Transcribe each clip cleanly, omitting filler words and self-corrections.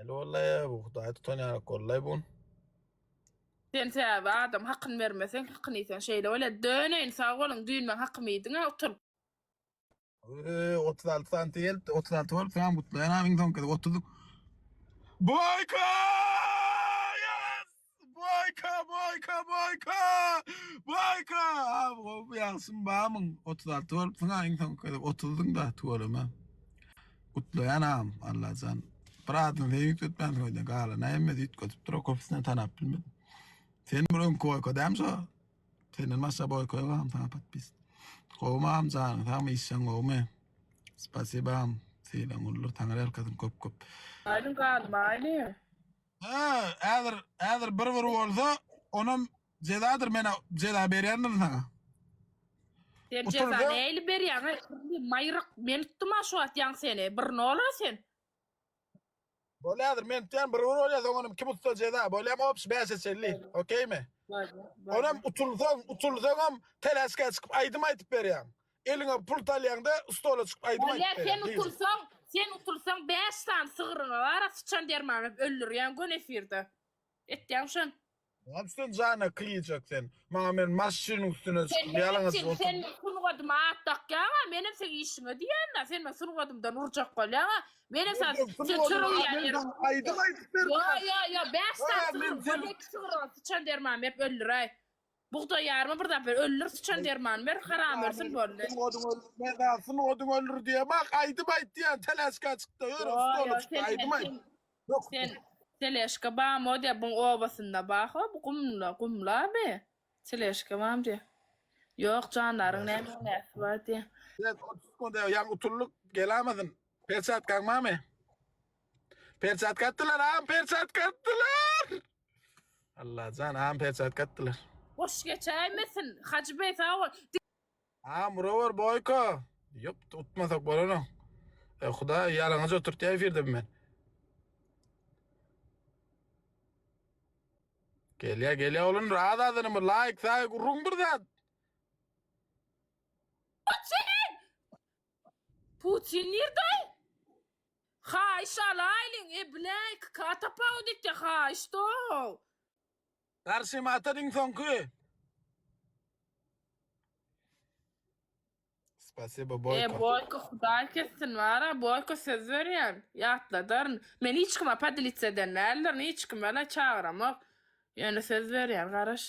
Näli boldy bu Hudaý tutan ýarak boldy bu. Sen sebäbi adam hakyny bermeseň hakyny iýseň şeýle bolýar. Döneýin sag boluň düýn meň hakymy iýdiňä oturyp. Eee 36 santi gelipdi 36 bolup saňam gutlaýan abi iň soňky gezek 30 Boýka! Yes! Boýka, Boýka, Boýka! Boýka! Abi gowy ýagşymy bamyň 36 bolupsyň ha iň soňky gezek 30-dyň da tüweleme. Gutlaýan agam Allajan. Bir adyny sen üýtgetmänsiň öýdýän galany hemmesi üýtgedip dur köpüsini tanap bilmedim. Sen bir öňki Boýka dämi şo? Senden başga Boýka ýok agam saňa podpis. Gowumy agam janyň sagmy işleň gowumy? Spasiba agam sylagyň uludyr taňry ýalkasyn köp köp. Aýdyň galymy aýly. Hä häzir häzir bir bir bolsa onam jezadyr men jeza berýändirin saňa. Sen jeza nähili berýäň aý maýryk men utdum-a şu wagt ýaňy seni bir nola sen. Bolýa häzir men tutýan bir bir bolýa soň onam kim utsa jeza bolýam obşi bäşe çenli okeymi. Onam utulsaň utulsaňam teläşkä çykyp aýdym aýdyp berýäň. Eliňe pult alýaňda stola çykyp aýdym aýdyp berýäň. Sen utulsaň sen utulsaň bäş sany sygryňa bara syçan derman berip öldürýäň göni efirde. Etýäň şony. Näme sen jana kyýjak sen. Maňa men maşynyň üstüne çykyp ýalaňaç oturyp. Sen meň sungatyma at dakýaňa, menem seň işiňe diýýän-dä. Sen meň sungatymdan urjak bolýaňa. Menem sen sen çörek iýýän ýeriň. Aýdym aýdyp berdim. Ýo ýo ýo 5 sany sygryň bar, iki sygryňa syçan derman berip öldüräý. Bugdaý ýarymy bir zat ber, öldür syçan derman ber, haram ölsün boldy. Sungatyň öldür, men sana sungatyň öldür diýemok, aýdym aýt diýýän, teleşka çykda ýör, stola çykda aýdym aýt. Sen teleşka bamy o diýä buň obasynda baho bu gumla gumla be teleşka bamy diýä. Ýok jandaryň näme günäsi bar diýä. Sen 30 sekund ýaňy utuldyk gelamasyn. Perçatkaň barmy? Perçatka atdylar agam perçatka atdylar. Allajan agam perçatka atdylar. Boş geçäýmesin Hajy beý sag bol. Agam urawer boýka. Ýok utmasak bolanok. E, Hudaý ýalaňaç oturtýar efirde bu men. Gelýär gelýär oglum az azyny bir laýk saýk uruň bir zat. Putin! Putin nirde? Haýyş alaýlyň e bile 2K tapawut etýä haýyş dow. Garşyma atan iň soňky. Spasibo E Boýko. Boýko hudaý kessin bara Boýko söz berýän ýatladaryn men hiç kime podelitsa eden däldirin hiç kime çagyramok ýöne söz berýän garaş.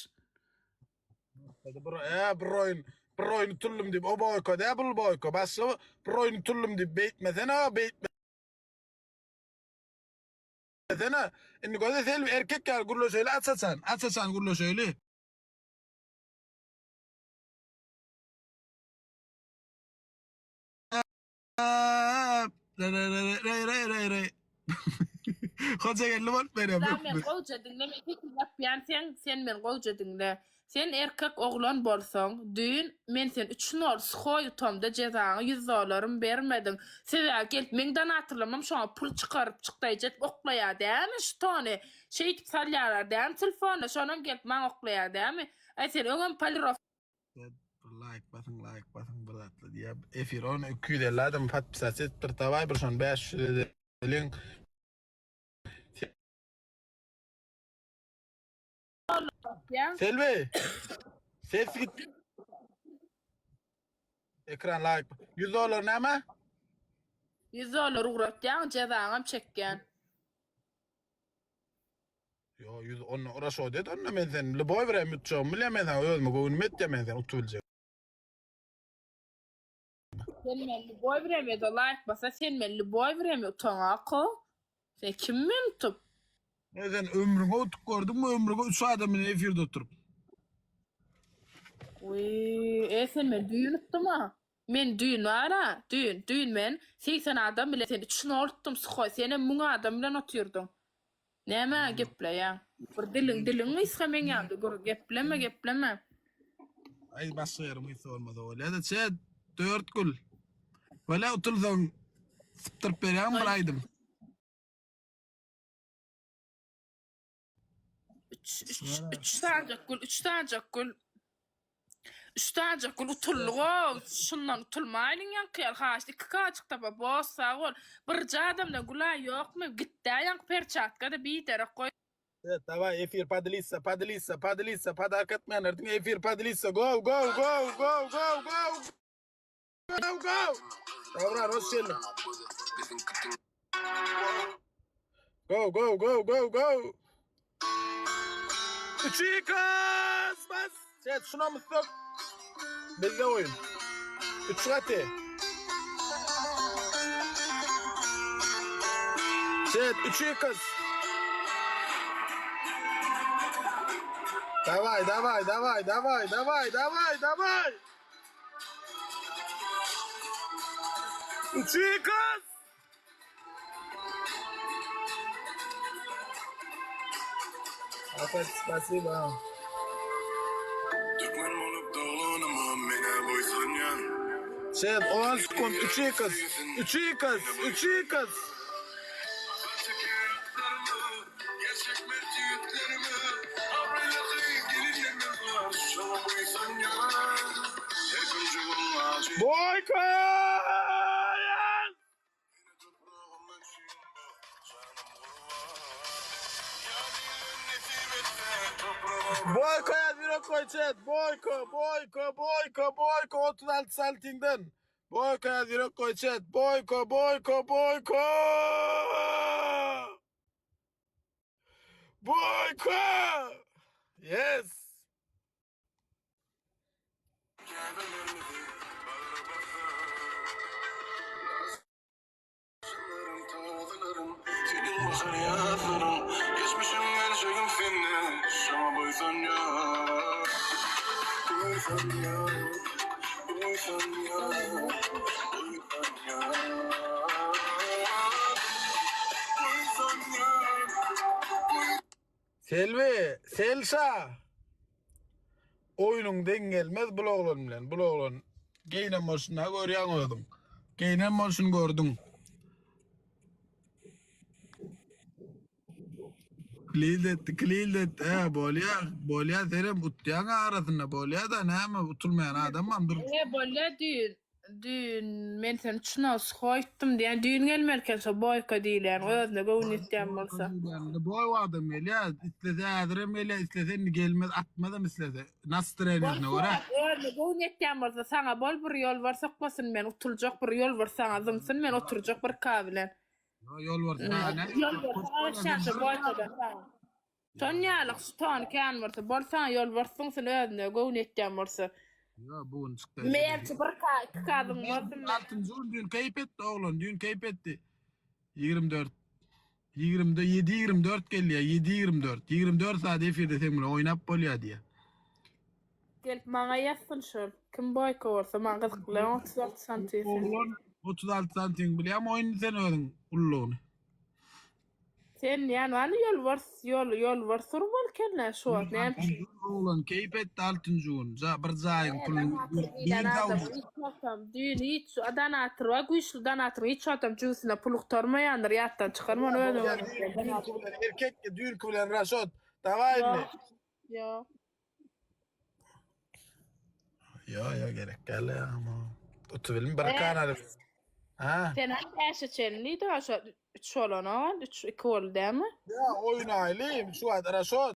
Bir e bir oýun bir oýun utuldym diýip o Boýko dä bul Boýko başga bir oýun utuldym diýip beýtmesene beýtmesene indi göze selbi erkek ýaly gürleşeýli aç açan aç açan gürleşeýli. Hojageldi bolup berýär. Sen men gowja diňle men sesimi ýapýan sen sen men gowja diňle. Sen erkek oglan bolsaň düýn men sen üç nol suhoý utamda jezaňy ýüz dollarym bermediň. Sebäbi gelip meň donatorlarymam şoňa pul çykaryp çykdaýjy edip oklaýar dämi şu tony şeýdip salýarlar dämi telefona şonam gelip maňa oklaýar dämi. Aý sen öňem polirow Bir laýk basyň, laýk basyň bir zatlar diýýär. Efir ony 250 adam podpisat edipdir. Dawaý bir şony 500 edeliň. Selbi. Ses gitdi. Ekran laýk. 100 dollar näme? 100 dollar ugratýaň, jezaňam çekýän. Ýo, ýüz onda uraşo dedi onda men sen lüboý birem ýutjagymy bilýän men saňa özüme göwnüm ýetýär men seni utup biljek. Sen men lüboý birem ýa-da laýk basa sen men lüboý birem utaňako. Sen kim men utup? Ne sen ömrüňe utup gördüňmi ömrüňe üç adam bilen efirde oturyp. Wiý, e sen men düýn utduma. Men düýn bara, düýn, düýn men 80 adam bilen sen üç nol utdum suhoý senem 1000 adam bilen otyrdyň. Nämä gepleýäň? Bir diliň diliň gysga meň ýanymda gür gepleme gepleme. Aý başga ýerim gysga bolmasa bolýa-da çet dört gül. Wele utulsaň sypdyryp berýäňmi bir aýdym? Üç, üç, üç sanjak gül, üç sanjak gül. Üç tanejik gül utuldyg-ow. Şundan utulmaýlyň ýaňky ýaly. Haýyşt iki kajyk tapa boss sag bol. Birje adamdan gülaý ýokmy? Gitdä ýaňky perçatka-da biderek goý. Evet, daway efir podelиться, podelиться, podelиться, podarka etmeýänler diňe efir podelиться. Go, go, go, go, go, go. Go, go. Dawran, hoş geldiň. Go, go, go, go, go. Üçi kas, bas. Set, şuna mıstık. Bizde oyun. Üç gaty. Set, üçi kız. Daway, daway, daway, daway, daway, daway, daway. Üçi kız. Afet, spasiba. Türkmen bolup doglanyma menä buýsanýan. Şeýt, 10 sekund, 3 kız, 3 kız, 3 kız. Boýka! Boýko ýaz ýürek goý chat. Boýko, Boýko, Boýko, Boýko 36 saltingden. Boýko ýaz ýürek goý chat. Boýko, Boýko, Boýko. Boýko! Yes. Selbi, Selşa! Oýnuň deň gelmez bul oglan bilen, bul oglan geýnen bolşuny görýäň özüň. Geýnen bolşuny gördüň. Klild etdi, klild etdi. He, bolýa, bolýa senem utýaň arasynda bolýa-da näme utulmaýan adamam dur. He, bolýa düýn. Düýn men seni çunos goýupdym diýen düýn gelmeli eken şo boýka diýilýän özüne göwün ýetýän bolsa. Boý adam gelýär, islese häzirem gelýär, islese indi gelmez, atmazam islese. Nastroýeniýesine görä. Özüne göwün ýetýän bolsa saňa bol bir ýolbars okmasyn men utuljak bir ýolbars saňa zyňsyn men oturjak bir ka bilen. Ýolbars saňa näme? Ýolbars garaşýan şo boýkadan saňa. Şon ýalyk şu tony kän bolsa, bol saňa ýolbars zyňsyn özüne göwni ýetýän bolsa. Ýo bu gün çykdy. Merçi bir ka iki ka zyňmasyn. Altynjy gün düýn keýp etdi oglan düýn keýp etdi. 24 20 7 24 gelýär 7 24 24 saat efirde seň bilen oýnap bolýar diýýär. Gelip maňa ýazsyn şol. Kim boýka bolsa maňa gyzykly 36 santisi. Oglan 36 santiň bilýämi oýnuny sen özüň ululygyny. Sen ýan wany ýolbars ýol ýolbars urmaly ekenler şu wagt näme üçin? Oglan keýp etdi altynjy gün. Ja, bir jaýyň puluny Diýen adam hiç wagtam düýn hiç donator bar güýçli donator hiç wagtam jübüsinde pul gutarmaýandyr ýatdan çykarma ony özüň Düýnki bilen erkek düýnki bilen Raşot. Daway indi. Ýok. Ýok ýok gerek däl ýa. Otubilmi bir kanal. Ha? Sen hem bäşe çenli diýdi, şo üç bolanok, üç iki boldy dämi? Ýa oýnaýly şu wagt Raşot.